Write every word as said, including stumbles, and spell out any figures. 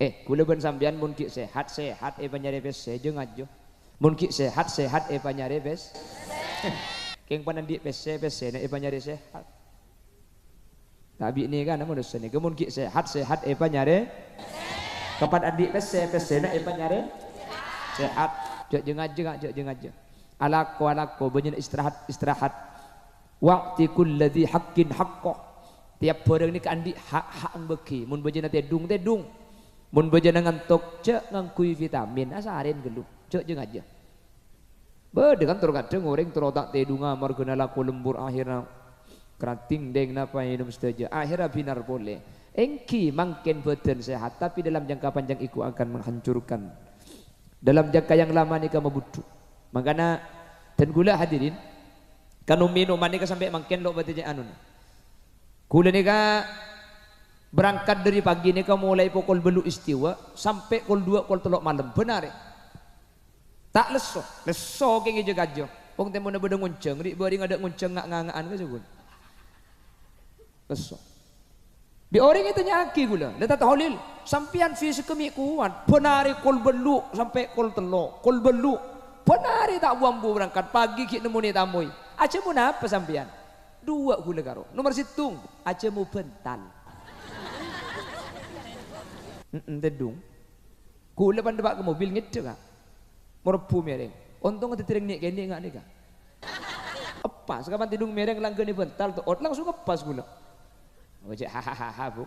Eh, kaulâ bân sampèyan mon ghi' sehat-sehat èpanyarè pèssè, jâ' ngajâ. Mon ghi' sehat-sehat èpanyarè pès-, kèng panandi' pèssè, pèssèna èpanyarè sehat. Ta' bi' nèka, na, manossa nèka mon ghi' sehat-sehat èpanyarè. Kapan andi' pèssè, pèssèna èpanyarè sehat. Jâ', jâ' ngajâ, Ka', jâ', jâ' ngajâ. Alako, alako, bânnya'na istirahat, istirahat. Wa'ti kulli dzi haqqin haqqah. Tiap bhârâng nèka andi' hak-hak bâgi. Mon bâjâna tèdung, tèdung. Mon bâjâna ngantok, jâ' ngangghuy vitamin, asarèn ghâllu. Jâ', jâ' ngajâ. Bâdâ kan tor kadhâng orèng terro ta' tèdunga marghâna lako lembur, akhèrra kerating dèng napa ènom sadhâjâ. Akhèrra binar polè. Èngghi mangkèn bhâdhân sehat, tapi dalam jangka panjang itu akan menghancurkan. Dalam jangka yang lama nèka mabudhu. Mangkana, dân kaulâ hadirin, kan minoman nèka sampè' mangkèn lo' bâdâ cè' anona. Kaulâ nèka berangkat dâri pagi nèka molaè pokol bâllu' istiwa sampè' kol duwâ', kol tello' malem, bân arè. Ta' lesso, lesso kèng jâ' ngajâ. Wong tèmona bâdâ ngonjhâng, ri' bâri' ngadâ' ngonjhâng nga'-nganga'an ka jâgâ. Lesso. Bi' orèng ètanya'aghi kaulâ, "La Tat Holil, sampèyan fisikka mè' kowat, bân arè kol bâllu' sampè' kol tello', kol bâllu', bân arè ta' bu-ambu berangkat, pagi ghi' nemmonè tamoy. Ajhâmo napa sampèyan?" Duwâ' kaulâ karo. Nomer sèttong, ajhâmo bântal. Heeh, tèdung. Kaulâ pan dâpa' ka mobil ngèdhâ, Ka'. Morebbu mèrèng. Ontong dhâddhi rèng nè'-kènè' nga' nèka. Eppas, kapan tèdung mèrèng langghâna bântal to'ot, langsung eppas kaulâ. Oh, cè' hahaha, Bu.